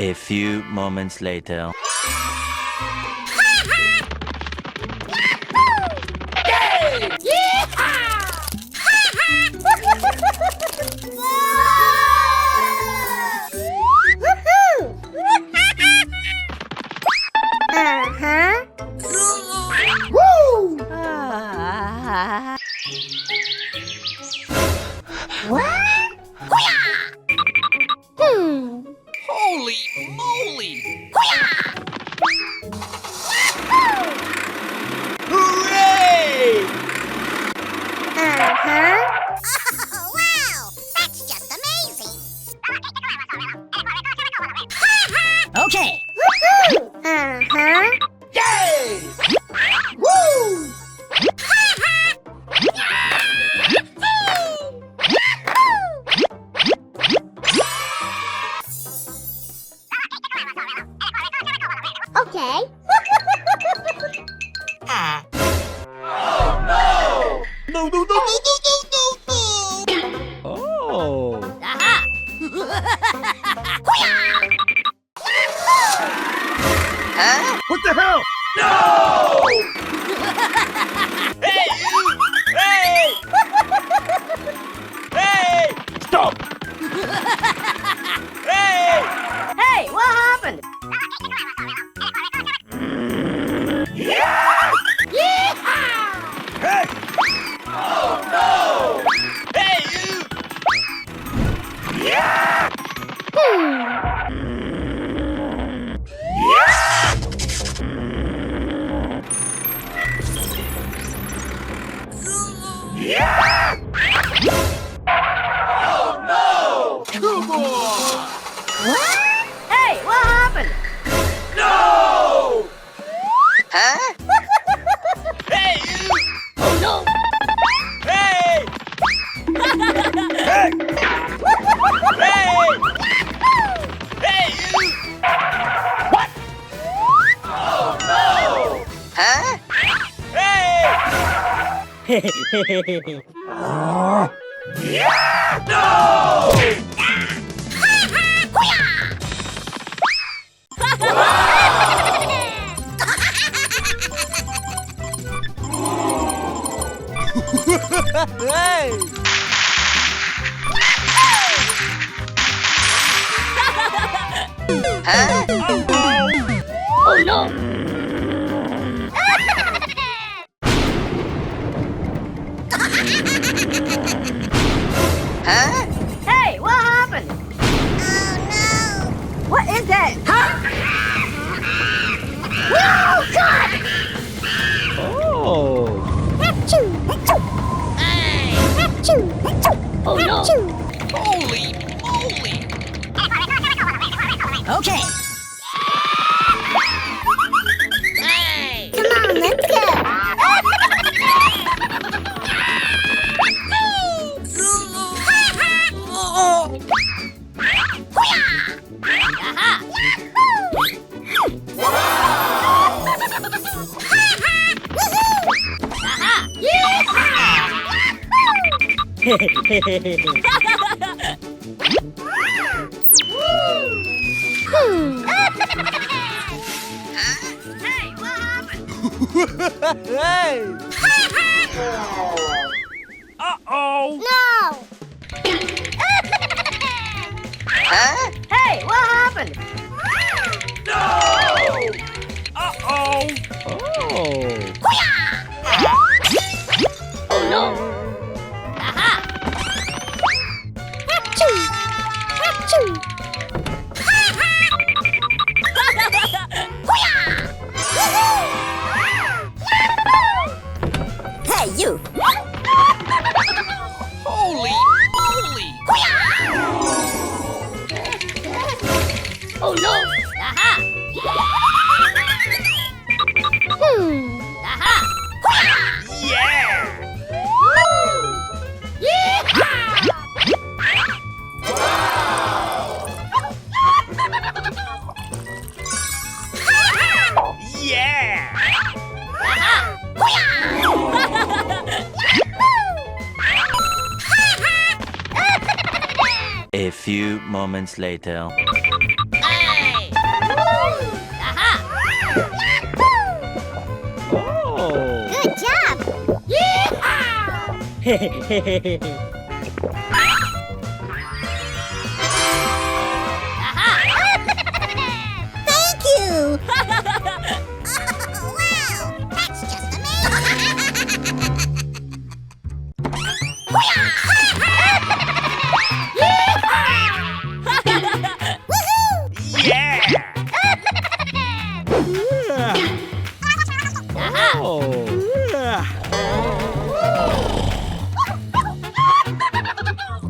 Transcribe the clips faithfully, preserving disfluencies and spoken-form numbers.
A few moments later. Uh-huh. Woo! Ah. What? Hmm. Holy moly! Hooray! Uh-huh. Oh, wow! That's just amazing! Okay. Woohoo! Uh-huh. Yay! Woo! Okay. Ah. No, no, no, no. Oh. Aha! Huh? What the hell? No! Hey, you! Hey! Hey! Stop! Hey! Hey, what happened? Yeehaw! Hey! Oh, no! Hey, you! Oh, no! Come on! What? Hey, what happened? No! Huh? Hey, you! Oh, no! Hey! Hey! Hey! Hey, you! What? Oh, no! Huh? Hey! No! Hey! Huh? Oh, no! Huh? Hey, what happened? Oh, no. What is that? Huh? Oh, God! Oh. Achoo! Achoo! Hey! Achoo! Achoo! Oh, no. Achoo! Holy moly! Okay. Hey! Come on, let's go! Aha! Aha! Hmm. Hey, what happened? Hey! Uh-oh! No! Huh? Hey, what happened? No! Uh-oh! Oh. Oh, no! Aha! Achoo! Achoo! Hey, you! Holy moly! Oh, no! Aha! Hmm. Aha! Yeah! Yeehaw! Yeah! Aha! A few moments later. Hey! Thank you! Oh, wow! That's just amazing! Woohoo! Yeah! Oh.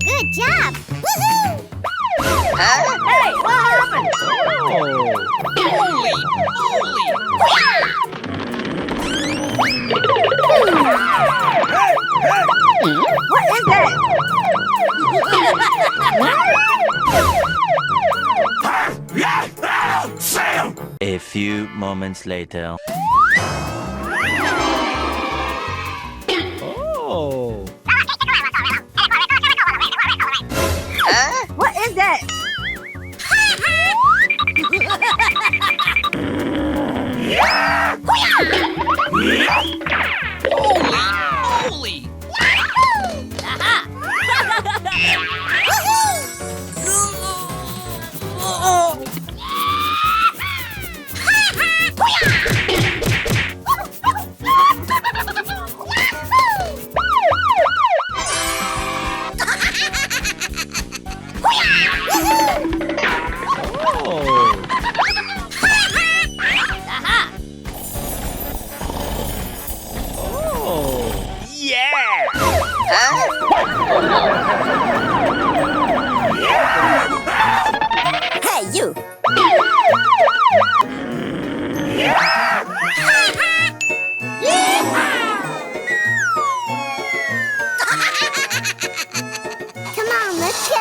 Good job! Woohoo! Huh? Hey, what happened? Oh. Holy moly! What is that? A few moments later. Oh. Huh? What is that? Holy moly! Oh. Yeah! Huh? Hey, you! Come on, let's go.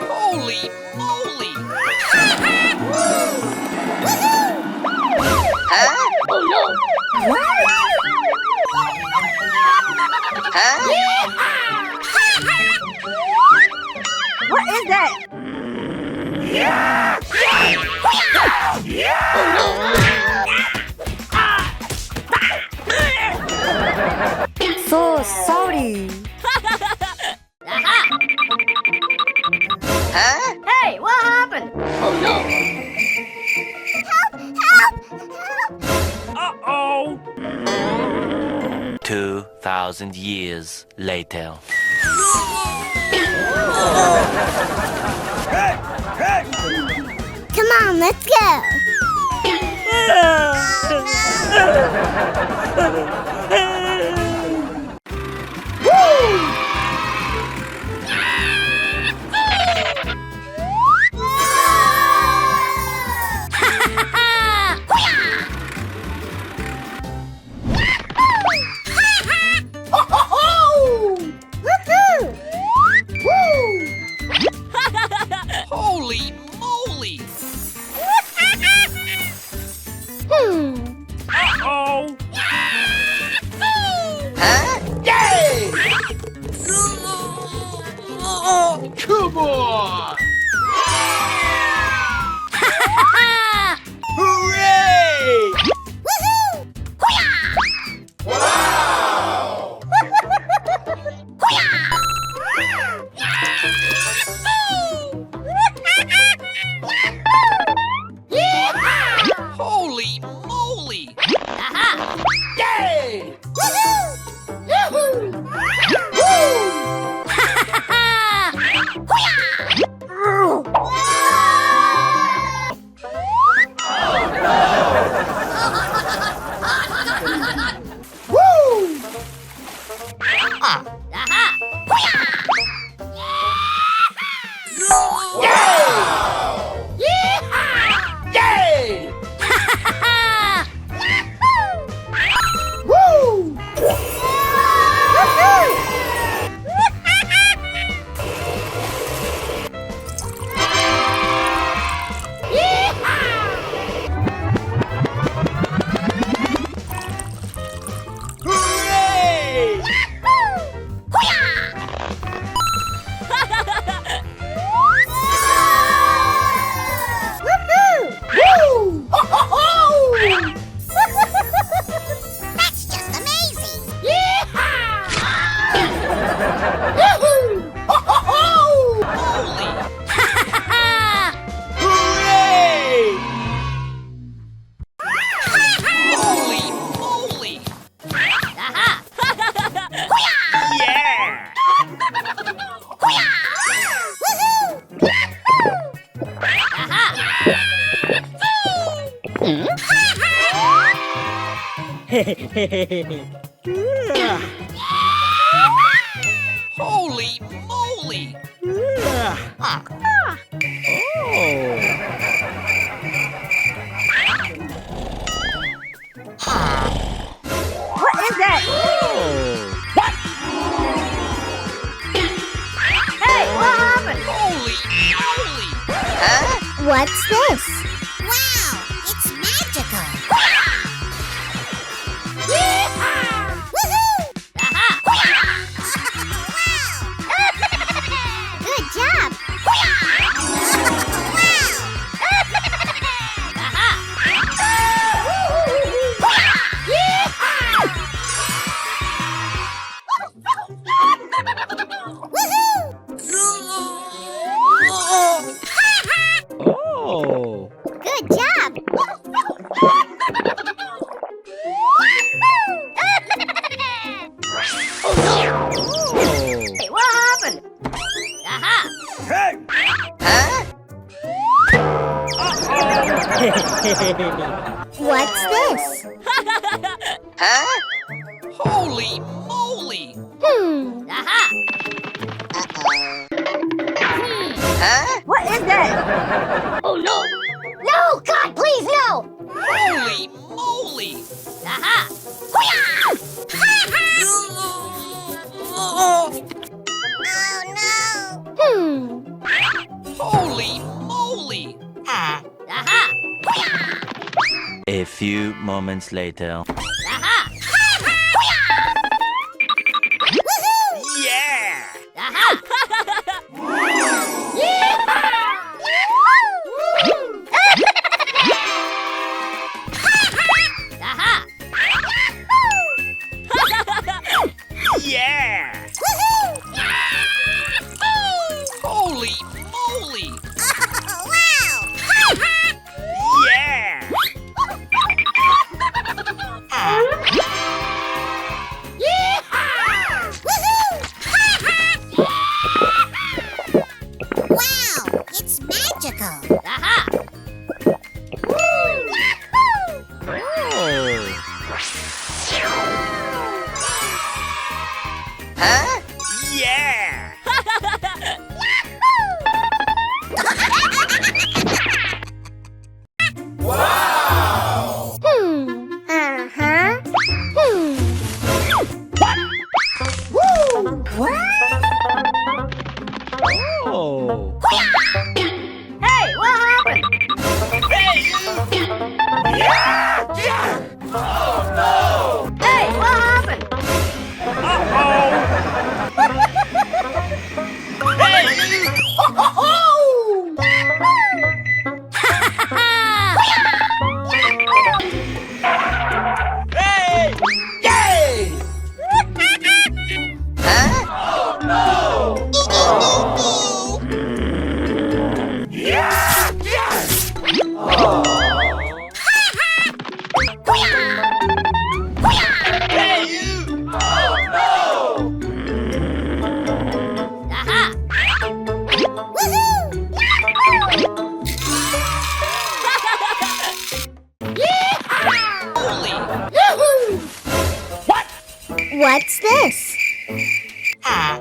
Holy moly! Huh? Oh, no. Huh? What is that? So sorry. Huh? Hey, what happened? Oh, no. Help! Help! Help! Uh-oh. Two thousand years later. Come on, let's go. Ho, ho, ho! Woohoo! Woo! Holy moly! Hmm. Uh-oh! Huh? Yay! Come on! Hooray! Woohoo! Hoo-yah! Wow! Hoo-yah! Yee-haw! Holy moly! Aha! Yay! Woohoo! Yahoo! Woo! Hoo-yah! Holy moly! Ah. Oh. What is that? Oh. What? Hey, what happened? Holy moly! Huh? What's this? Wow, it's magical! Yeehaw! Woohoo! Aha! Wow! Good job! Wow! Aha! Yeehaw! Woohoo! Oh! Good job! Oh, no! Hey, what happened? Aha! Hey! Huh? What's this? Huh? Holy moly! Hmm. Aha! Hmm. Huh? What is that? Oh, no! No, God, please, no! Holy moly! Aha! Hoo-yah! Oh, no! Hmm. Holy moly! Ah. Aha! A few moments later. Aha! Woohoo! Yeah! Aha! Yeehaw! Aha! Yeah! Woohoo! Holy moly! Oh, wow! Yeah! Yeehaw! Woohoo! Wow, it's magical! Aha! Oh. Huh? Yeah! Wow! Hmm. Uh-huh. Hmm. What? Woo! What? Oh. Hey, what happened? Hey, you! Yeah! Yeah! Oh, no! Hey, what happened? Uh-oh! Hey, you! Hey! Yay! Huh? Oh, no! Yeah! Yeah! Oh. Hey, you! Oh, no! Aha! Woohoo! Yeehaw! Holy! Yoo-hoo! What? What's this? Ah.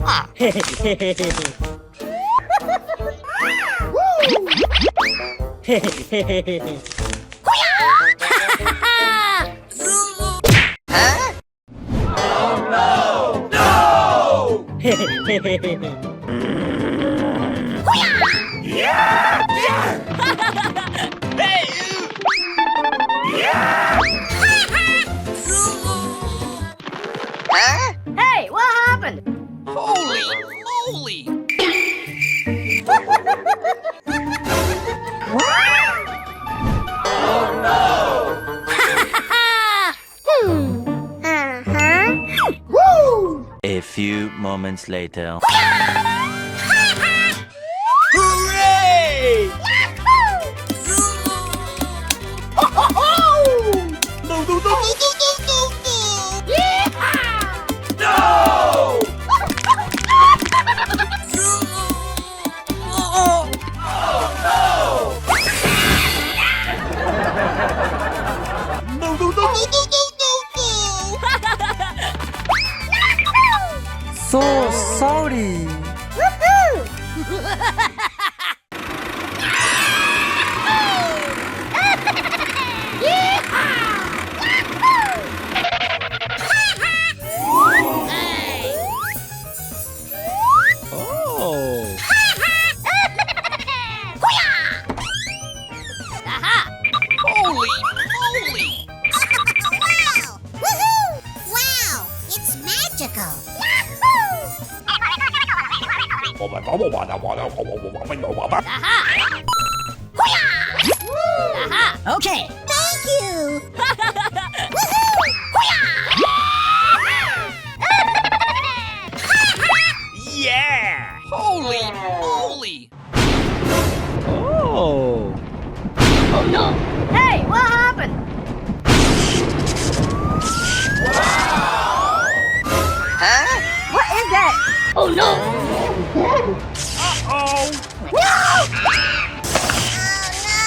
Ah. Woo! Huh? Oh, no! No! Yeah! Yeah! Hey, you! Yeah! Huh? Hey, what happened? Holy moly! Oh, no! Hmm. Uh-huh. Woo! A few moments later. Hooray! Yahoo! Ho, ho, ho! No, no, no, no, no, no, no, no! Yeehaw! No! Oh, no! No, no, no, no, no, no, no! So sorry. Oh. Aha! Holy moly! Wow! Woohoo! Wow! It's magical! Yahoo! Aha! Hoo-yah! Aha! Okay. Thank you! Woohoo! Hoo-yah! Yeah! Holy moly! Oh. Oh no! Hey, what happened? Huh? What is that? Oh no! Uh-oh! No! Oh no!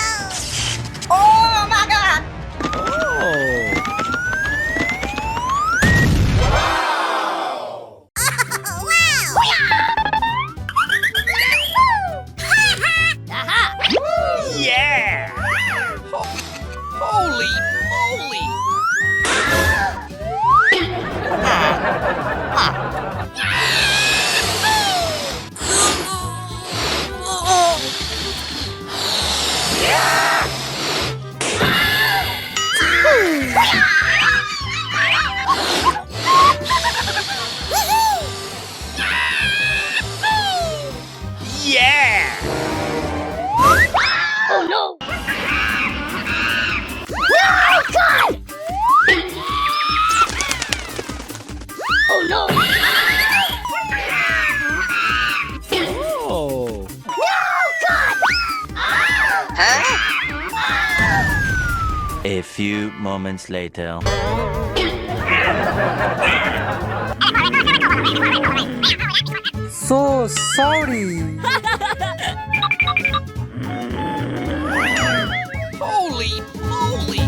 Oh my God! Oh. Wow! Aha! Yeah! Ho-, holy moly! Yeah! Oh no! No! God! Oh no! Oh. No! God! Huh? A few moments later. So sorry. Holy moly!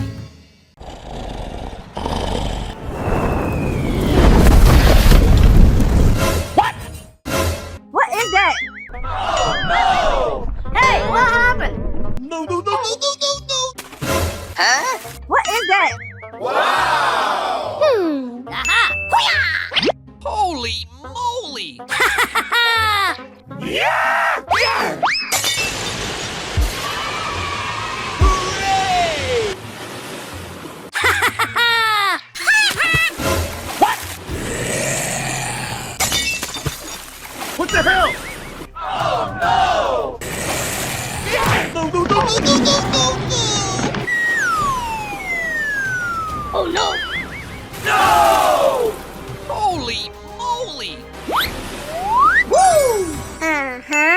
What? What is that? Oh no! Hey, what happened? No, no, no, no, no, no, no! Huh? What is that? Wow! Hmm. Aha! Hoo-yah! Holy moly! Yeah! Yeah! Hooray! What? What the hell? Oh no! No, no, no, no, no, no, no, no! Oh no! No! Holy moly! Woo! Aha!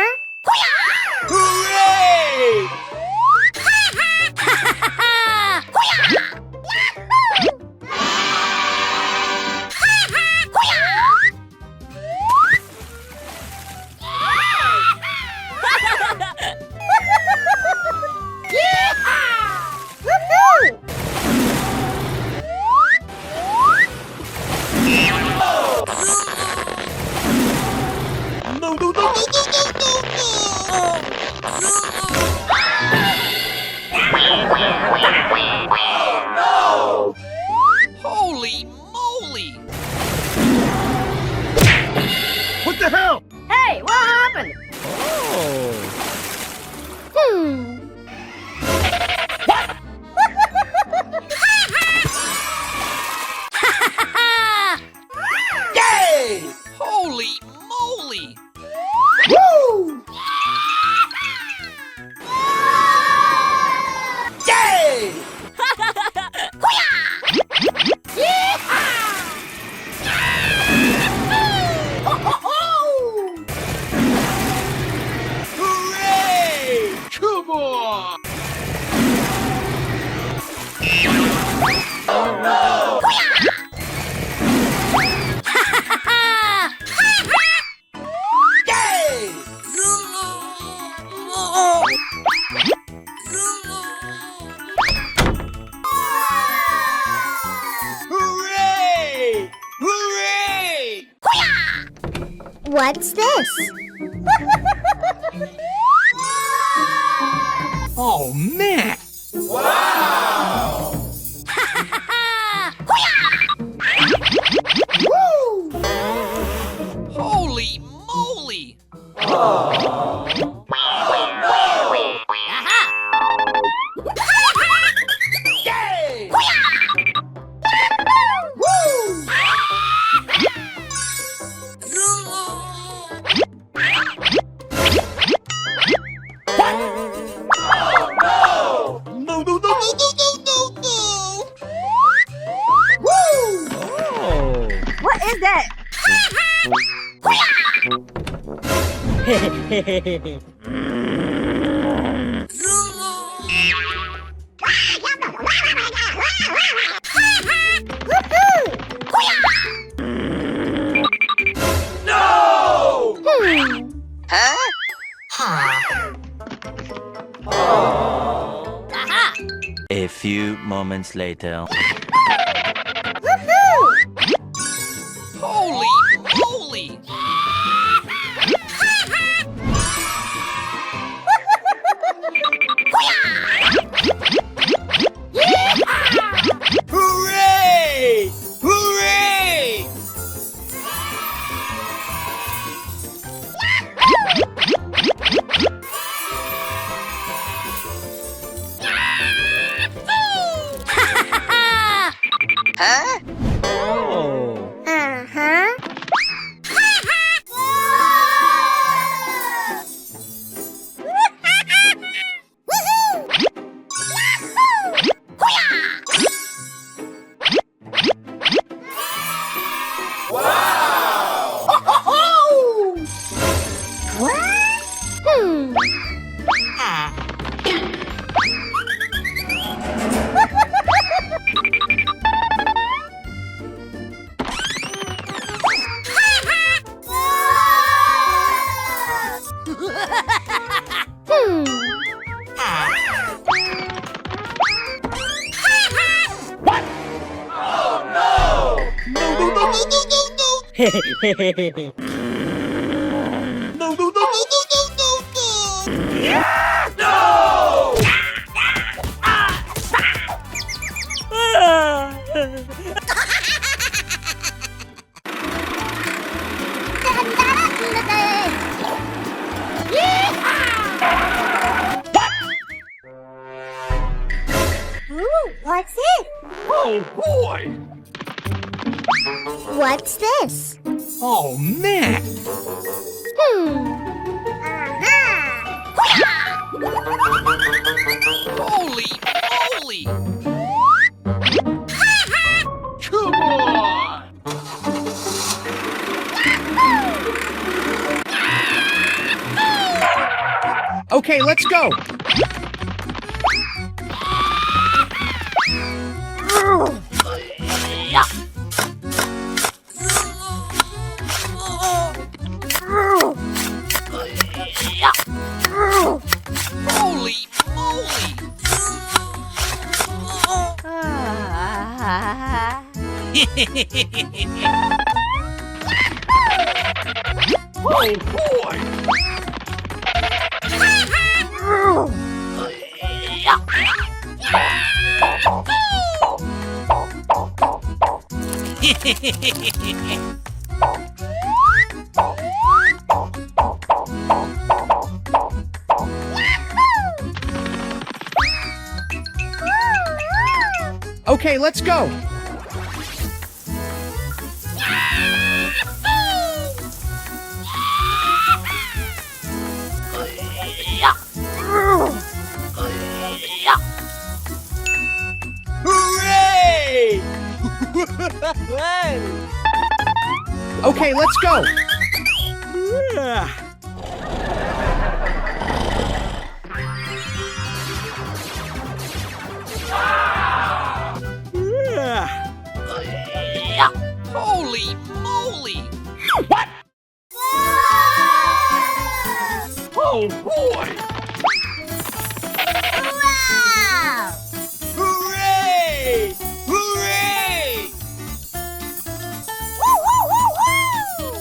What's this? Oh, man! Wow! Holy moly! No, no, no, no, no, no, no, no. Woo! Oh. What is that? No! Hmm. Huh? Huh. Aha! A few moments later. Woohoo! Holy moly! Hooray! Hooray! Huh? Oh. Uh-huh. Woohoo! Yahoo! Hoo-yah! Wow! Ho-ho-ho! What? Hmm. Ah. Hmm. What? Oh, no! No, no, no, no, no, no, no! No, no, no, no, no, no, no, no! Yeah! No! Ooh, what's it? Oh, boy! What's this? Oh, man! Hmm. Aha! Holy moly! Come on! Okay, let's go. Holy moly! Oh, boy! Okay, let's go. Hooray! Okay, let's go. Holy moly! What? Oh, boy! Wow! Hooray! Hooray! Woo, woo, woo, woo!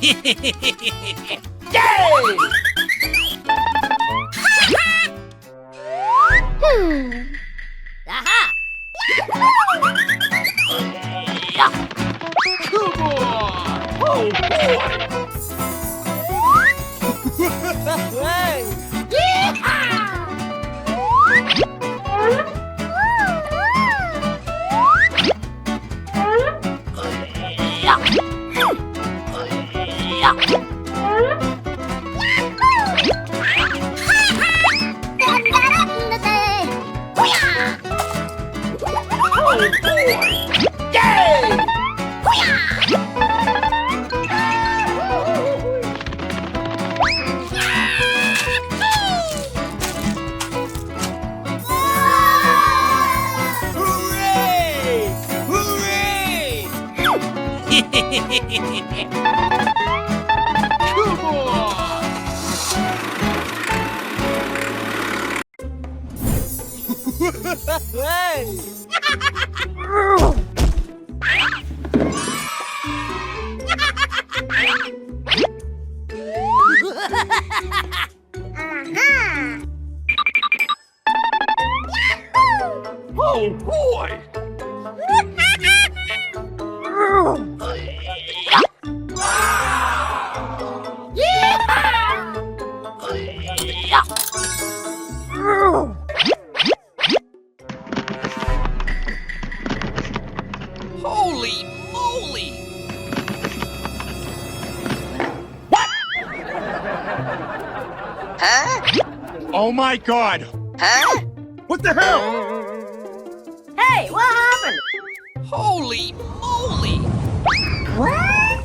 Yay! Hmm. Aha! Come on! Oh, boy! Hey! Yeehaw! Hooray! Hooray! Come on! Hey! Aha! Oh, boy! Holy moly! What? Huh? Oh my God! Huh? What the hell? Hey, what happened? Holy moly! What?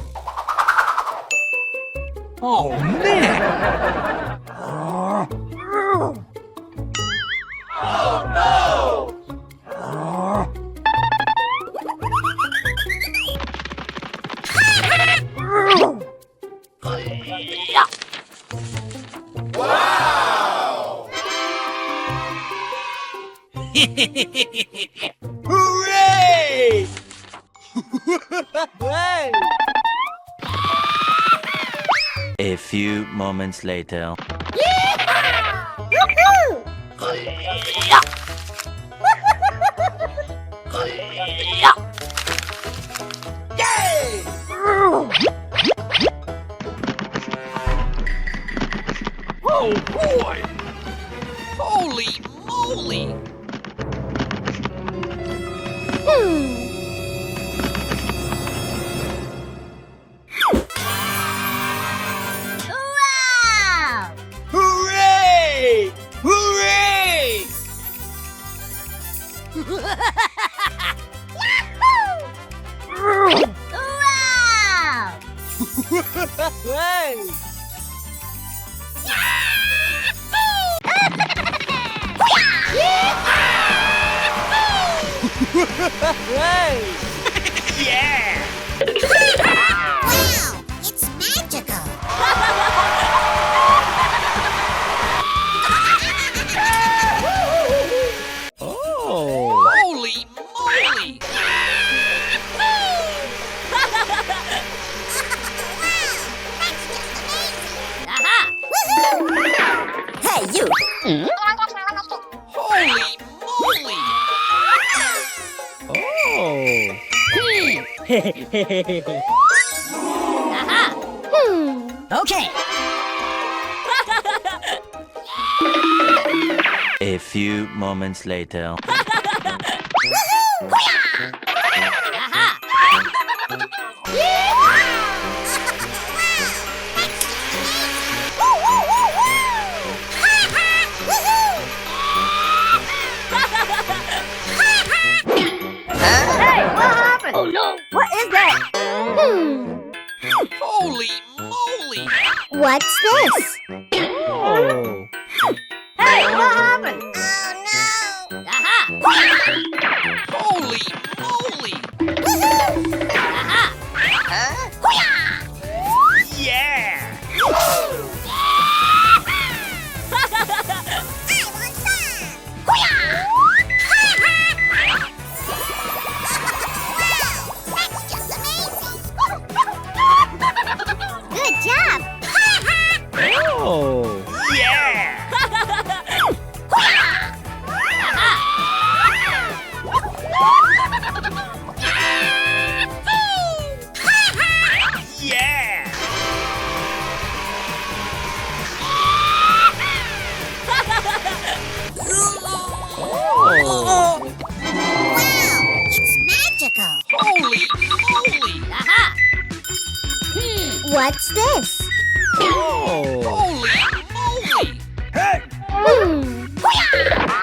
Oh, man! Oh, no! Wow! Hooray! Hey! A few moments later. Yeehaw! Woohoo! Yay! Oh, boy! Holy moly! Hmm. Wow! Hooray! Hooray! Yahoo! Wow! Hey! Hey! Yeah! Wow! It's magical! Oh! Holy moly! Wow! That's just amazing! Aha! Woohoo! Hey, you! Holy moly! Oh! Aha! Hmm. Okay. A few moments later. Aha! Hey, what happened? Oh, no. What is that? Hmm. Holy moly! What's this? Oh. Hey, what happened? Oh, no. Aha! Holy moly! Aha! Huh? Yeah! I want some! Wow! That's just amazing! Holy moly! Aha! Hmm. What's this? Oh. Holy moly! Hey! Hmm. Aha!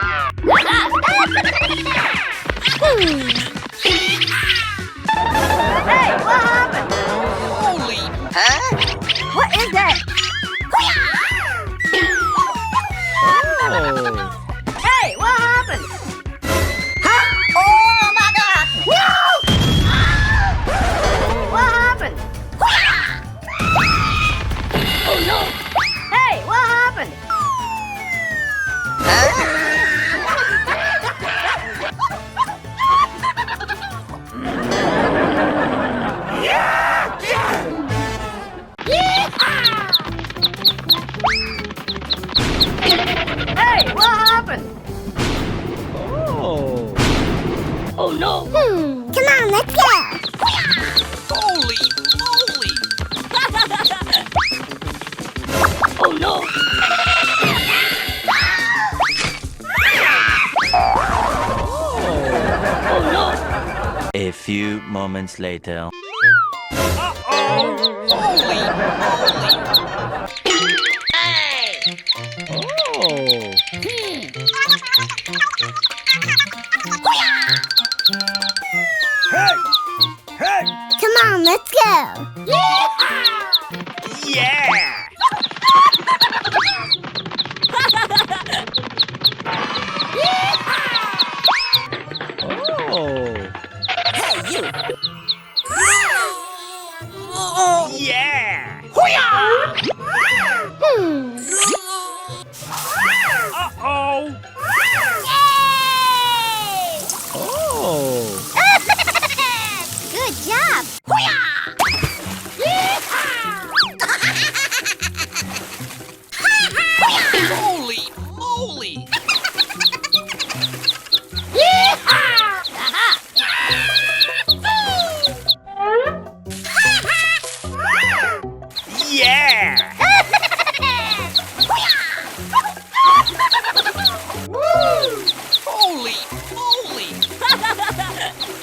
Hmm. Hey, what happened? Holy. Huh? What is that? Oh. Hey, what happened? Huh? Oh my God! No! What happened? Oh no! Hey, what happened? Huh? Hey, what happened? Oh. Oh no. Hmm. Come on, let's go. Holy moly. Oh no. Oh no. A few moments later. Uh-oh! Holy moly! Hey! Oh! Hmm. Hey! Hey! Come on, let's go! Yeah! Oh! Hey, you! Yeah! Hoo-yah! Hmm. Uh-oh! Yay! Oh! Good job! Hoo-yah! Yee-haw! Holy moly! Yee-haw! Aha! Yeah! Woo! Holy moly!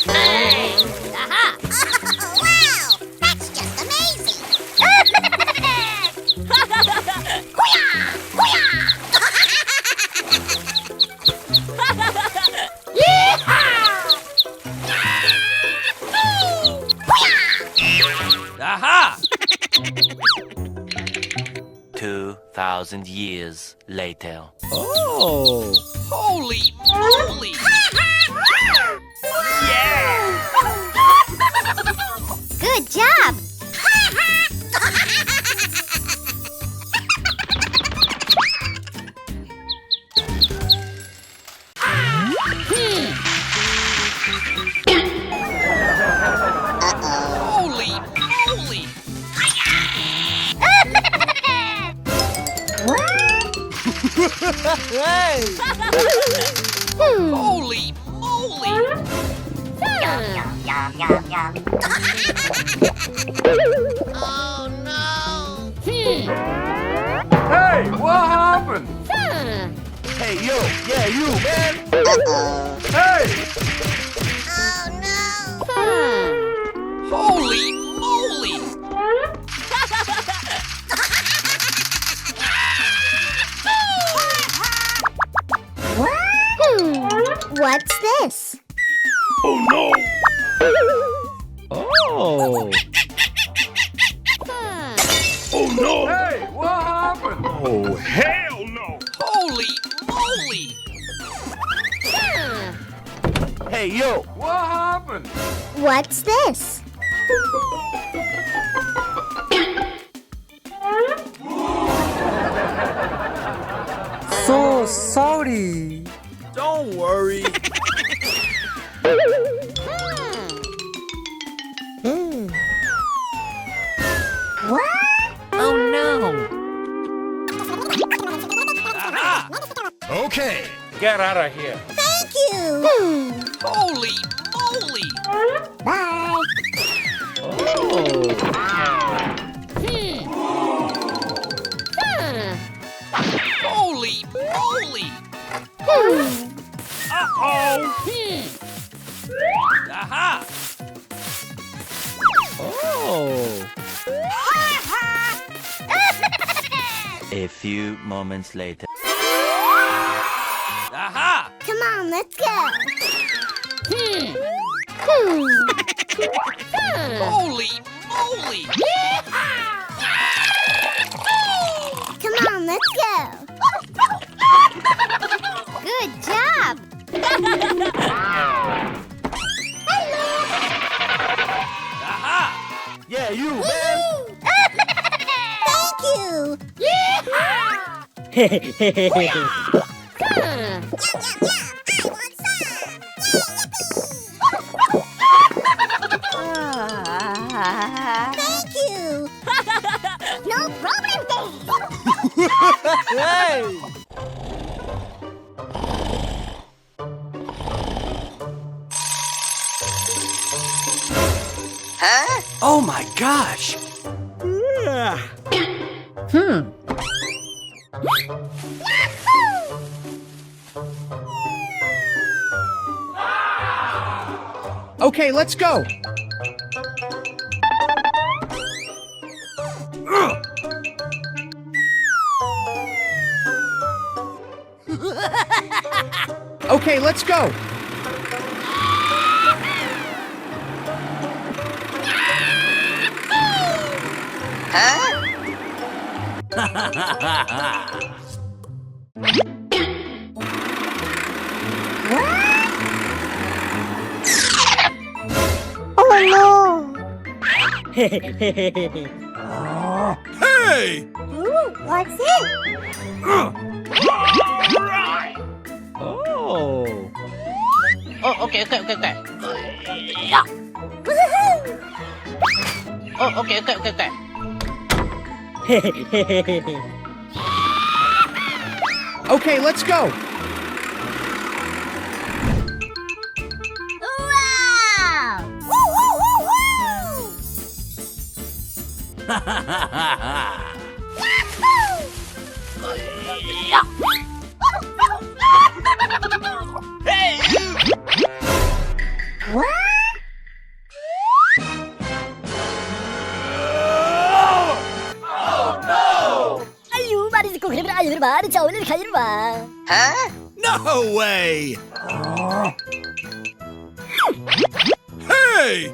Hey! Aha! Wow! That's just amazing! Hoo-yah! Hoo-yah! Yee-haw! Aha! Two thousand years later. Oh! Holy moly! Yeah! Good job! Holy moly! Hey! Holy moly! Oh no! Hey, what happened? Hey, yo, yeah, you, man. Uh-oh. Hey! Oh no! Holy moly! Hmm, what's this? Oh no! Oh! Oh no! Hey, what happened? Oh, hell no! Holy moly! Hey, yo! What happened? What's this? So sorry. Don't worry. Hmm. What? Oh no. Aha! Okay. Get out of here. Thank you. Hmm. Holy moly. Bye. Oh. Hmm. Holy moly. Hmm. Uh-oh. Hmm. Aha. A few moments later. Aha! Come on, let's go. Hmm. Hmm. Holy moly! Come on, let's go. Good job. Aha! Yeah, you, man. Thank you. Yum, yum, yum. I want some. Yay, yippee. Thank you. No problem, Dave. Hey. Huh? Oh my gosh! Hmm. Okay, let's go. Okay, let's go. Huh? What? Oh no! Hey! Ooh, what's it? Oh. Oh, okay, okay, okay, okay. Woohoo! Oh, okay, okay, okay, okay. Okay, let's go. Wow! Woo, woo, woo, woo! Hey! What? Oh, no! Ayu, mari ko khayr, ayu, mari chawle khayr wa. Huh? No way! Hey!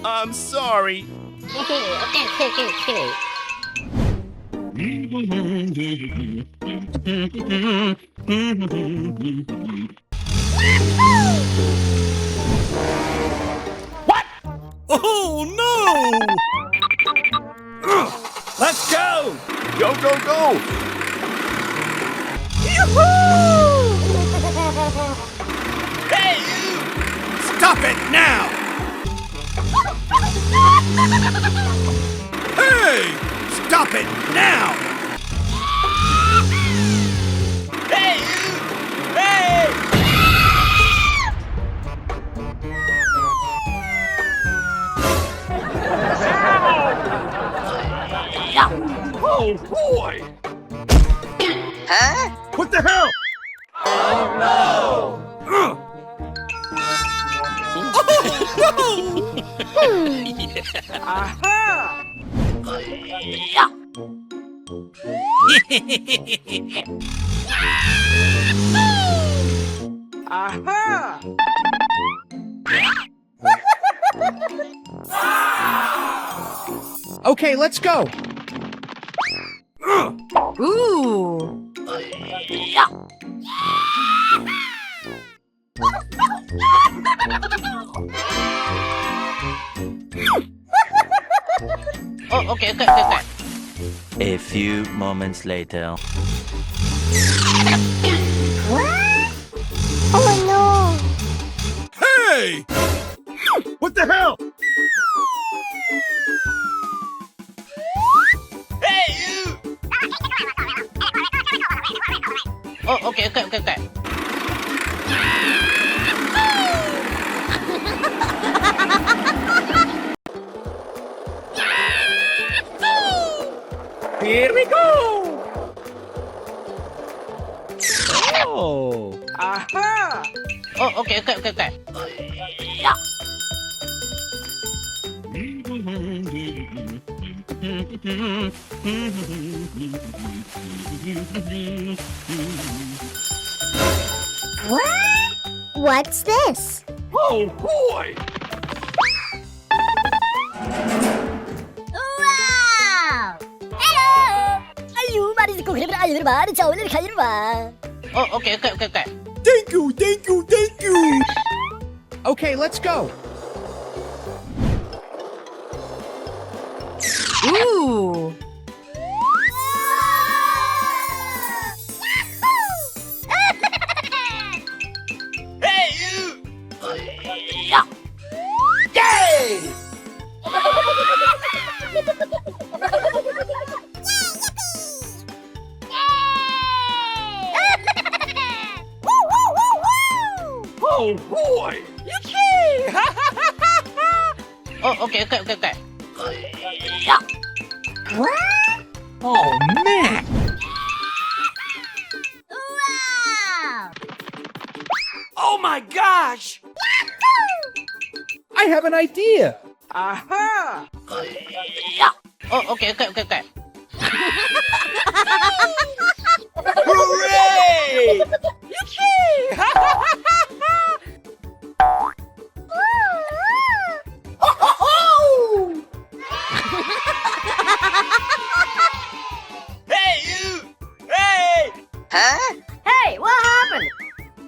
I'm sorry. Okay, okay, okay, okay. What? Oh, no! Let's go! Go, go, go! Yoo-hoo! Hey, you! Stop it now! Hey! Stop it now! Hey, you! Hey! Oh, boy! Huh? What the hell? Oh, no! Oh, no! Aha! Aha! Okay, let's go. Ooh. Oh, okay, okay, okay, okay. A few moments later. What? Oh no! Hey! What the hell? Hey, you! Oh, okay, okay, okay, okay. Here we go! Oh. Aha! Oh, okay, okay, okay, okay. What? What's this? Oh, boy! Wow! Hello! Ayu, mari ko khribra, ayu, mari, chao, le, khair, wa. Oh, okay, okay, okay, okay. Thank you, thank you, thank you. Okay, let's go. Ooh. Hey, you! Yay! Yay! Woo, woo, woo, woo! Oh, boy! Yippee! Oh, okay, okay, okay, okay. What? Oh, man! Wow! Oh my gosh! Yahoo! I have an idea! Aha! Oh, okay, okay, okay, okay. Hooray! Yippee! Hey, you! Hey! Huh? Hey, what happened?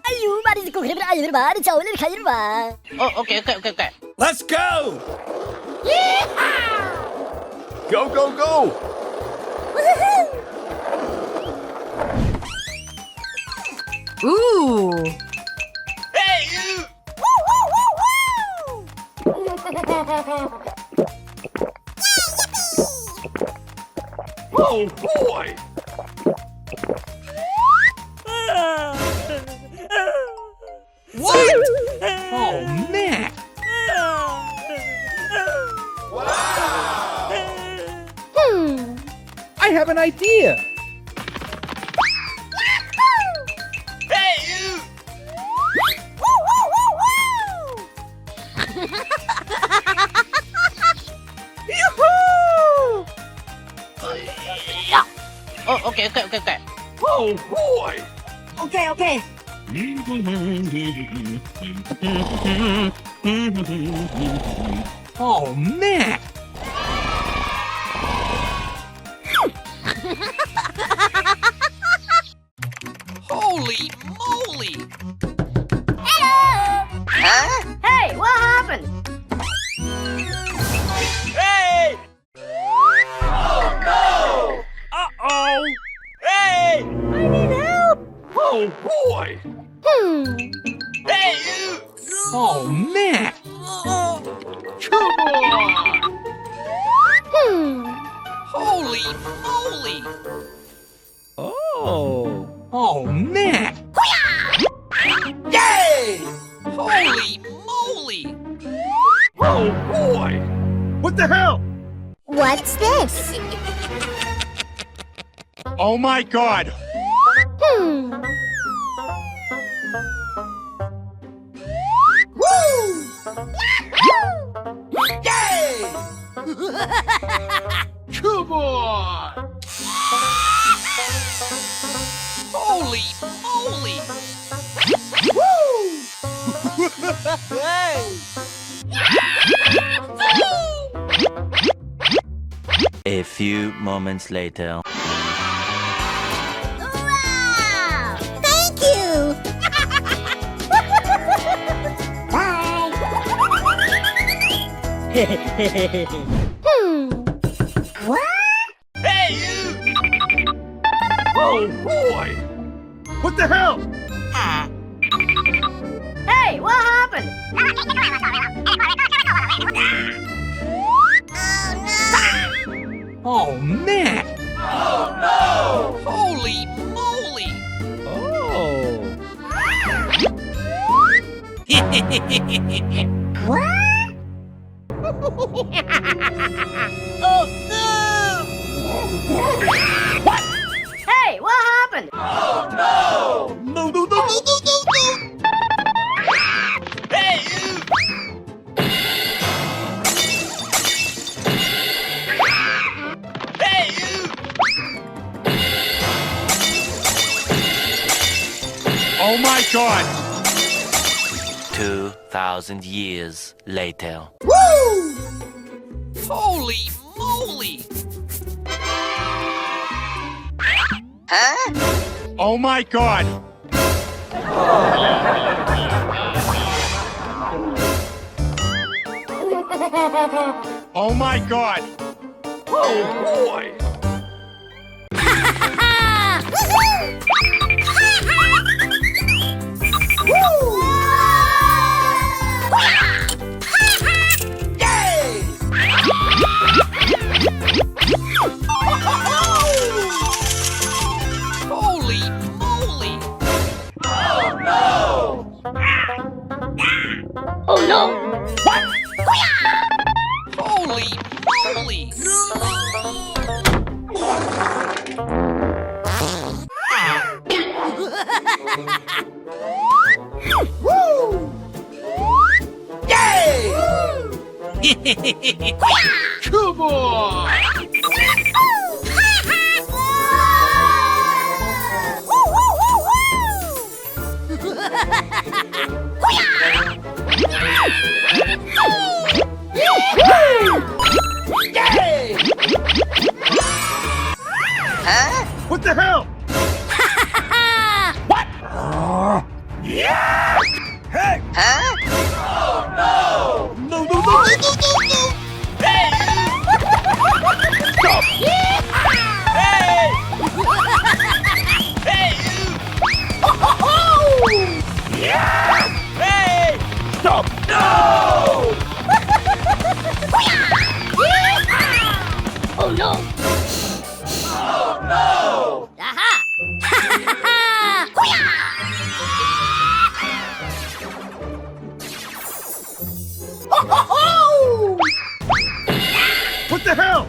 Ayu, mari ko khribra, ayu, mari, chao, le, khair, wa. Oh, okay, okay, okay, okay. Let's go! Yeehaw! Go, go, go! Woohoo! Ooh! Hey, you! Woo, woo, woo, woo! Oh, boy! What? Oh, man! Wow! Hmm. I have an idea! Hey, you! Woo, woo, woo, woo! Yoo-hoo! Oh, okay, okay, okay, okay. Oh, boy! Okay, okay. Oh, man! Holy moly! Hello! Huh? Hey, what happened? Hey! Oh, no! Uh-oh! Hey! I need help! Oh, boy! Hmm. Hey, you! Oh, man! Come on! Hmm. Holy moly! Oh. Oh, man. Yay! Holy moly! Oh, boy! What the hell? What's this? Oh, my God! Hmm. Woo! Yay! Come on! Holy moly! Woo! Hey! A few moments later. Wow! Thank you! Bye! Hmm. What? Hey, you! Oh, boy! What the hell? Hey, what happened? Oh, no! Oh, man! Oh, no! Holy moly! Oh! What? Oh, no! What? Hey, what happened? Oh, no! No, no, no, no, no, no, no! Hey, you! Oh my God! Two thousand years later. Woo! Holy moly! Huh? Oh my God! Oh my God! Oh boy! Yay! Holy moly! Oh no! Oh no! What? Holy moly! Woo! Yay! Come on! Yay! Huh? What the hell? What? Yeah! Hey! Huh? Oh, no! No, no, no, no, no, no, no! Hey! Stop! Hey! Hey! Yeah! Hey! Stop! No! Oh, no! Oh, no! Aha! What the hell?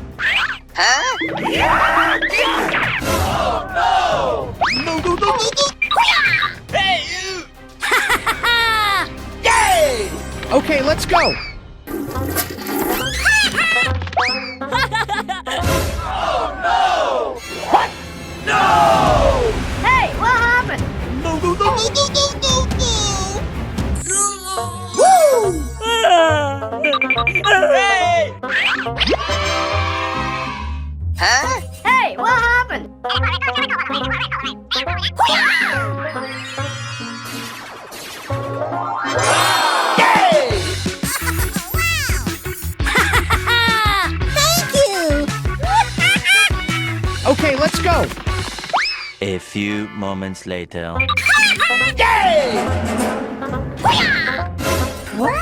Huh? Oh, no! No, no, no, no, no! Hey! Yay! Okay, let's go! Oh, no! What? No! Hey, what happened? No, no, no, no! Woo! Hey! Huh? Hey, what happened? Yay! Thank you! Okay, let's go! A few moments later. Yay! What?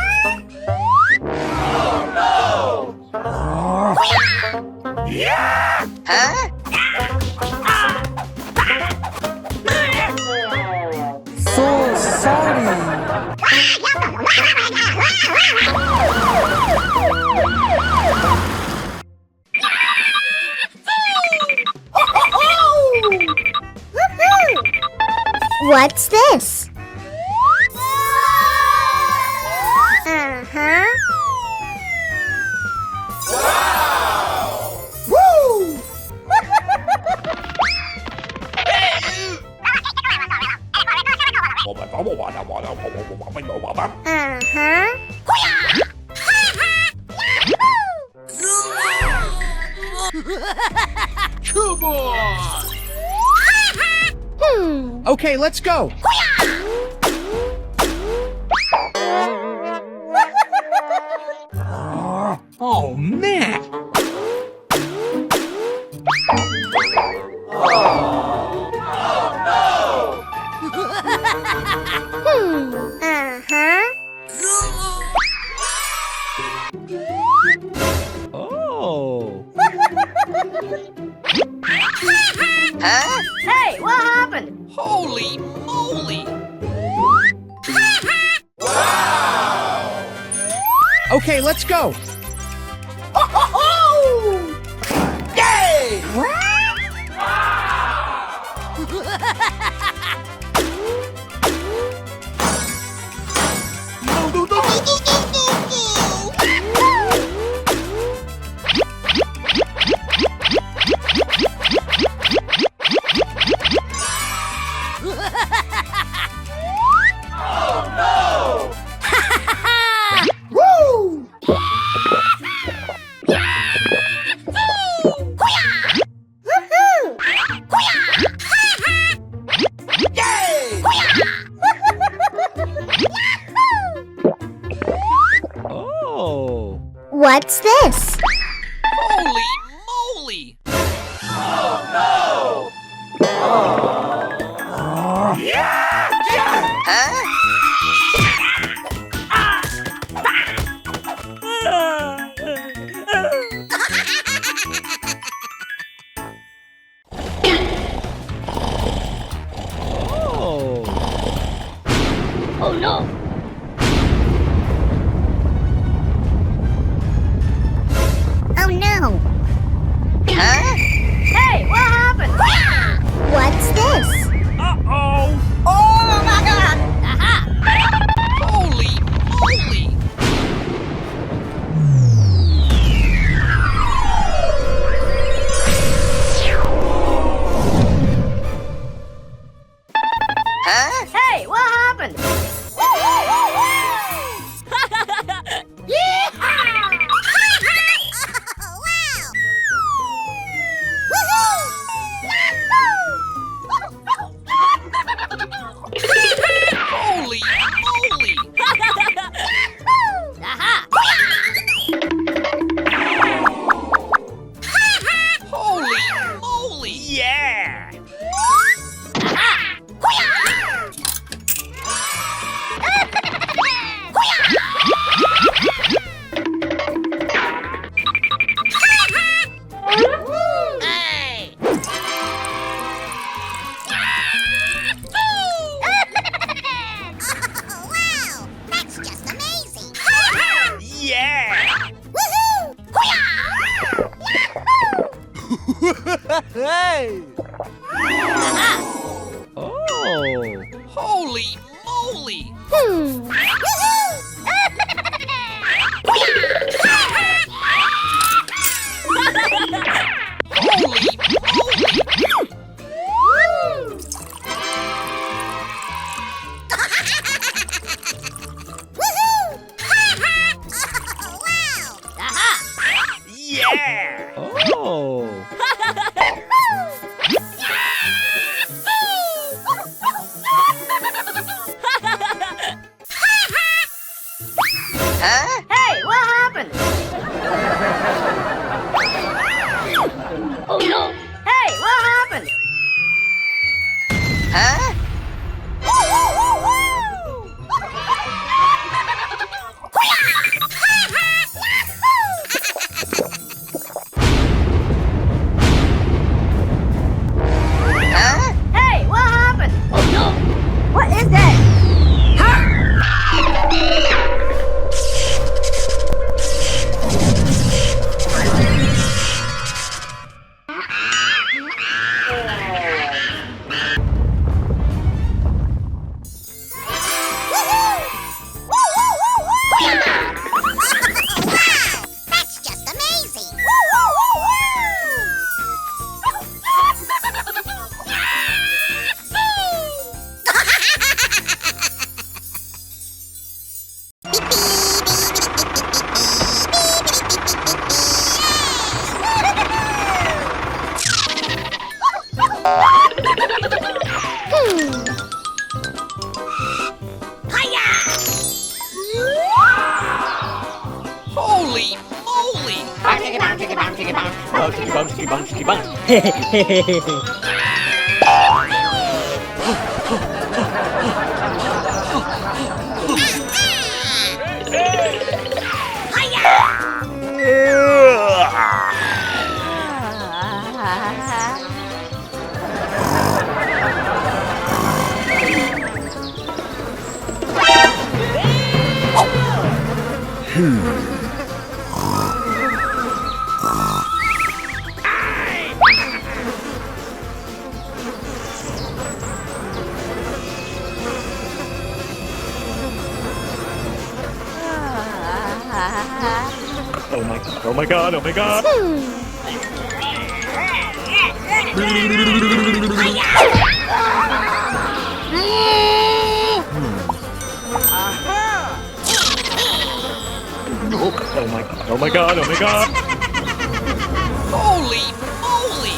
Oh, no! Huh? So sorry. What's this? Uh-huh. Wow! Woo! Uh-huh. Come on! Hmm. Okay, let's go. Oh, man. Hmm. Uh-huh. Oh. Huh? Hey, what happened? Holy moly! Wow! Okay, let's go. Yay! What? No, no, no, no, no, no, no, no! What's this? Holy moly! Oh, no! Huh? Oh. Oh, no. Oh, no. Huh? Hey, what happened? What's this? Uh-oh. Oh, my God. Aha. Holy moly. Huh? Hey, what happened? Yeehaw! Wow! Woohoo! Yahoo! Holy moly! Aha! Holy moly! Yeah! Aha! Hey! Oh, wow! That's just amazing! Yeah! Woohoo! Hoo-yah! Yahoo! Hey! Oh! Holy moly! Hmm. Holy moly! Woohoo! Wow! Aha! Yeah! Oh! Huh? Hey, what happened? Oh, no. Hey, what happened? Huh? Huh? Hey, what happened? Oh, no. What is that? Huh? Woohoo! Woo, woo, woo, woo! Wow! That's just amazing! Woo, woo, woo, woo! Holy moly! Bang, chicka, bang, chicka, bang, chicka, bang. Bang, chicka, bang, chicka, bang, chicka, bang. Oh my God, oh my God, oh my God. Oh, oh my God, oh my God, oh my God. Holy moly!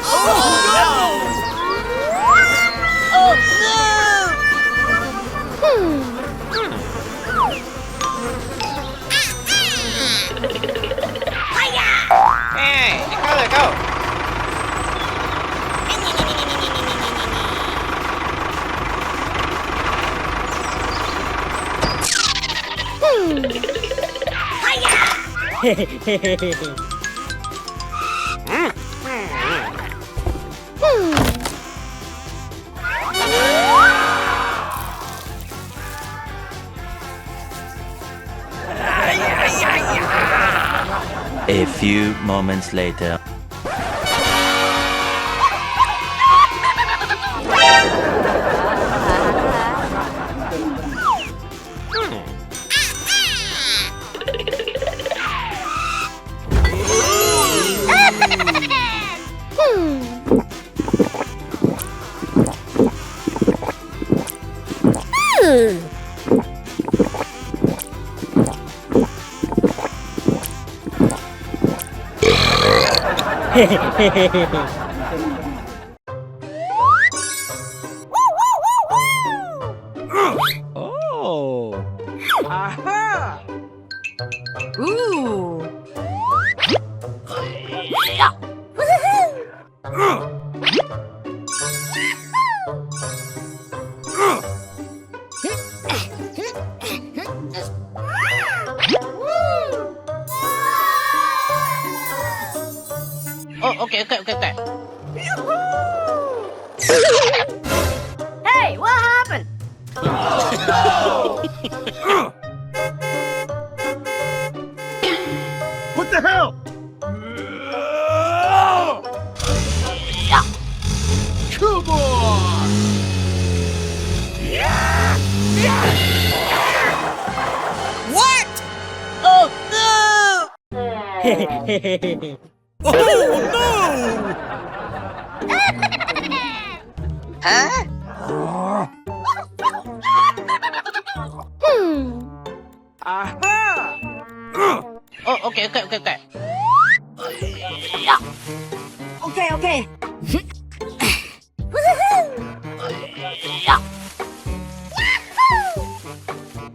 Oh, no! Oh, no! A few moments later. Oh. Aha. Ooh. Oh, okay, okay, okay, okay. Hey, what happened? What the hell? Come on! What? Oh, no! Oh, no! Huh? Hmm. Aha! Oh, okay, okay, okay, okay. Okay, okay.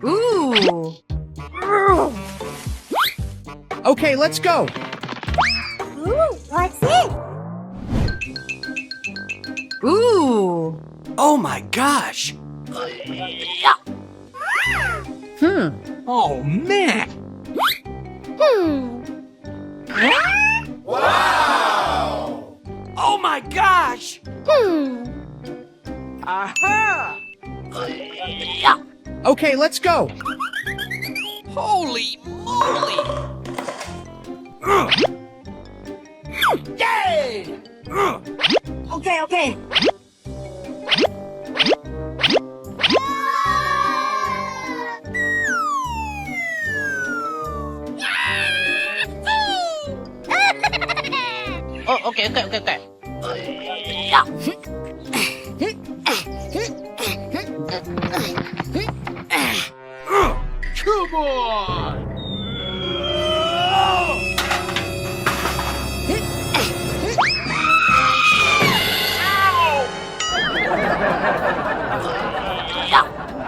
Ooh. Okay, let's go. Ooh, what's it? Ooh. Oh my gosh. Hmm. Oh, man. Hmm. Wow! Oh my gosh! Hmm. Aha! Okay, let's go. Holy moly! Yay! Okay, okay. Oh, okay, okay, okay, okay. Come on!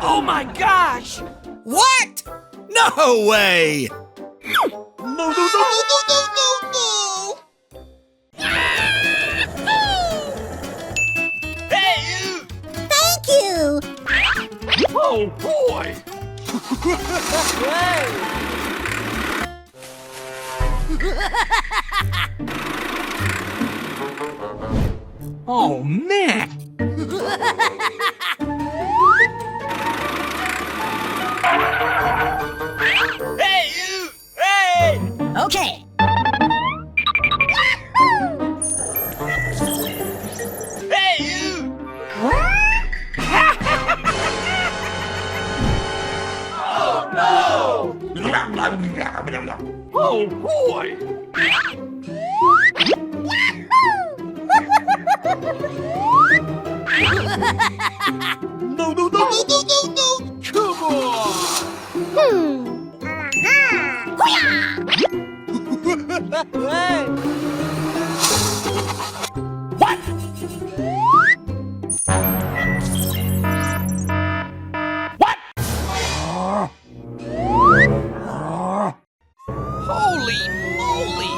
Oh my gosh! What? No way! No, no, no, no! Hey! Thank you! Oh, boy! Oh, man! Hey, you! Hey! Okay. Hey, you! Oh, no! Oh, boy! No, no, no, no, no, no, no! Come on! Hmm. Aha! Hoo-yah! What? What? Holy moly!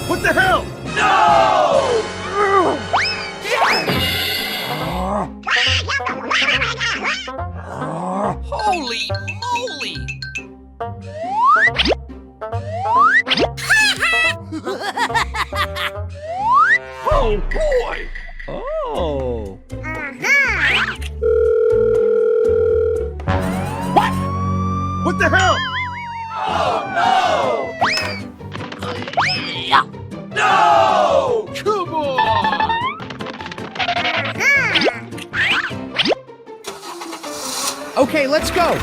What the hell? No! Holy moly! Oh boy! Oh. Uh-huh. What? What the hell? Oh no! No! Come on! Okay, let's go.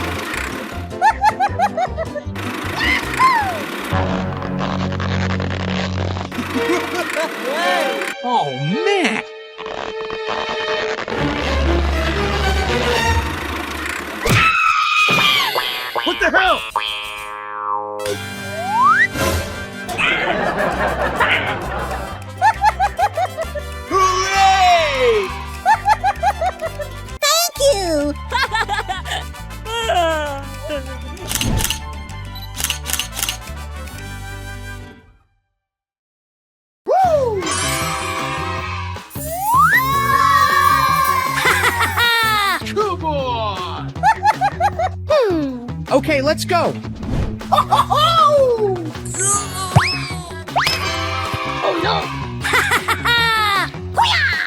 Oh, man. What the hell? Hooray! Thank you! Woo! Come on! Hmm. Okay, let's go. Oh, ho, ho! Oh, no! Hoo-yah!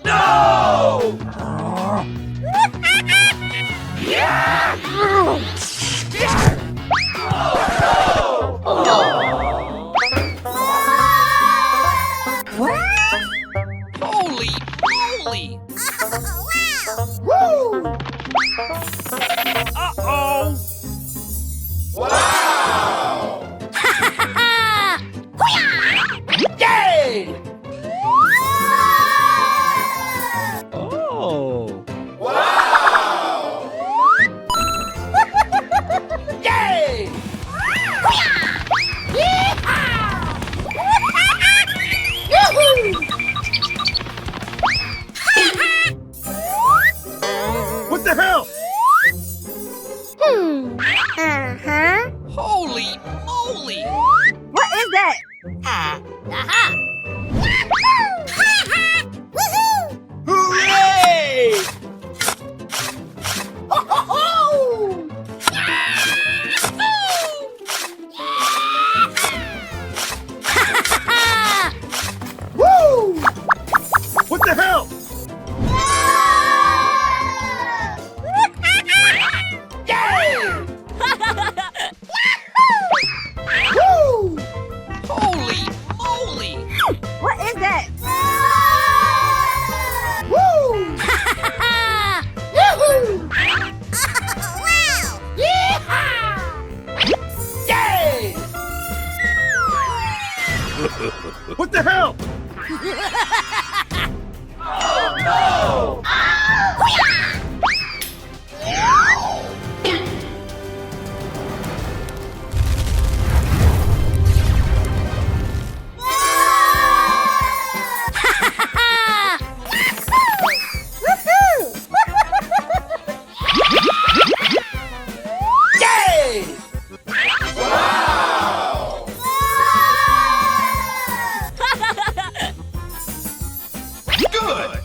No! Holy moly! Wow! Woo! Uh-oh! Wow! Hoo-yah! Yay! Oh. Wow! Yay! Yoo-hoo! What the hell? Hmm. Uh-huh. Holy moly! What is that? Ah. Aha! Woohoo! Hooray! Ho, ho, ho! Woo! What the hell? Yay! Woo! Holy moly! What is that? Woo! Yoo-hoo! Wow! Yee-haw! Yay! What the hell? Oh, no! Yay! Wow! Good!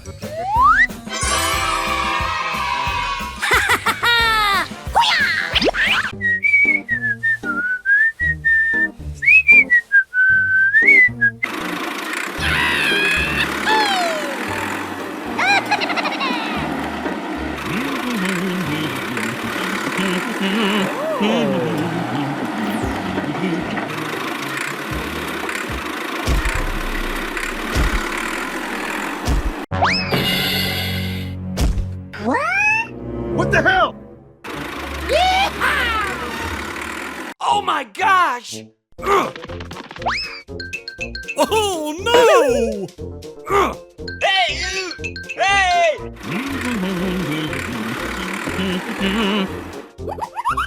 What? What the hell? Yeehaw! Oh my gosh! Oh no! Hey! Hey!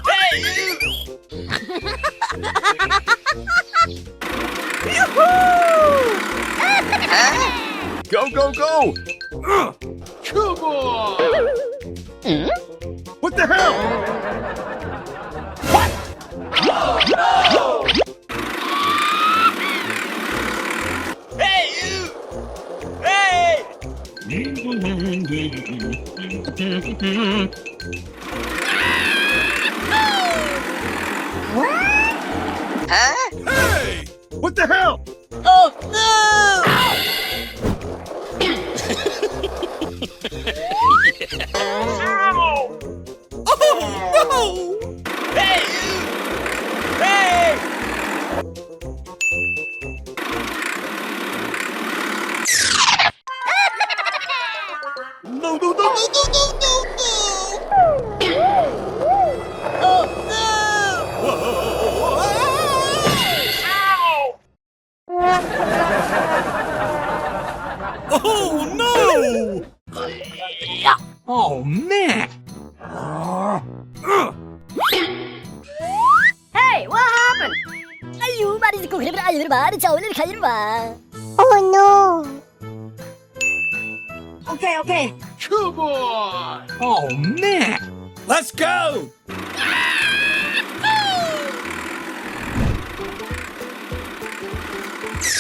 Hey! Yoo-hoo! Go, go, go! Come on! What the hell? What? Oh, no! Hey, you! Hey! Huh? Hey! What the hell? Oh, no! Oh, no! Hey! Hey! No, no, no, no, no, no, no, no! Oh, no! Ow! Oh, no! Oh, man! Hey, what happened? Oh, no! Okay, okay. Come on! Oh, man! Let's go!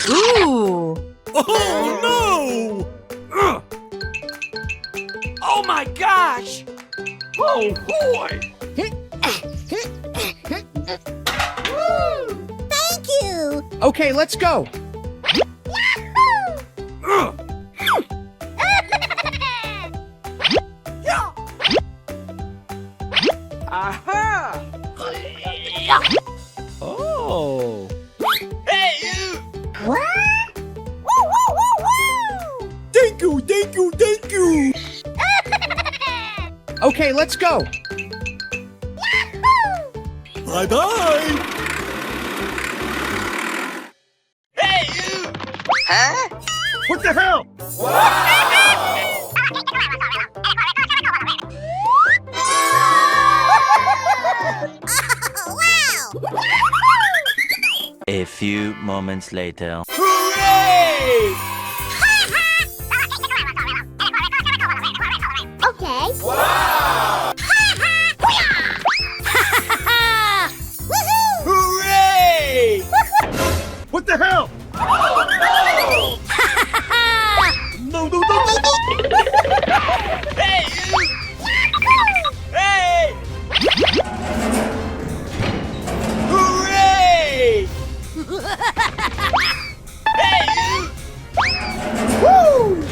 Ooh! Oh, no! Oh, my gosh! Oh, boy! Thank you! Okay, let's go! Yahoo! Aha! Oh! Hey, you! What? Woo, woo, woo, woo! Thank you, thank you, thank you! Okay, let's go! Yahoo! Bye-bye! Hey, you! Huh? What the hell? Wow! A few moments later. Hooray! Okay. Wow! Hooray! What the hell? Oh, no! No, no, no, no, no! Hey, you! Hey! Hooray! Hey, you! Woo!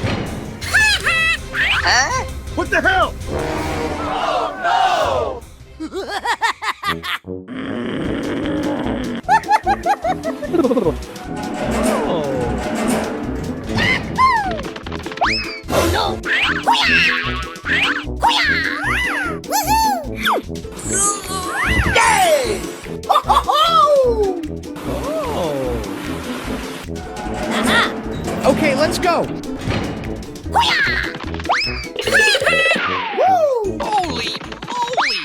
Huh? What the hell? Oh, no! Oh, no! Hoo-yah! Hoo-yah! Woohoo! Yay! Ho, ho, ho! Oh. Aha! Okay, let's go. Hoo-yah! Woo! Holy moly!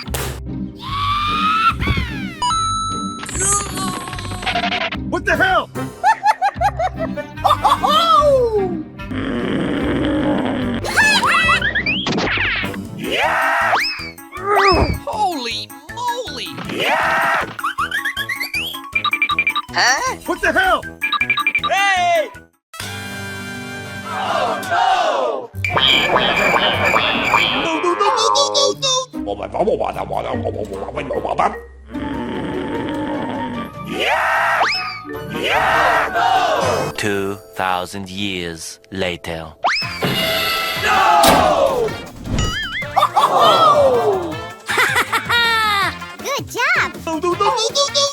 What the hell? Ho, ho, ho! Yeah! Holy moly! Yeah! Huh? What the hell? Hey! Oh, no! No, no, no, no, no, no, no! Yeah! Yeah, no! Two thousand years later. No! Good job! No, no, no, no, no, no!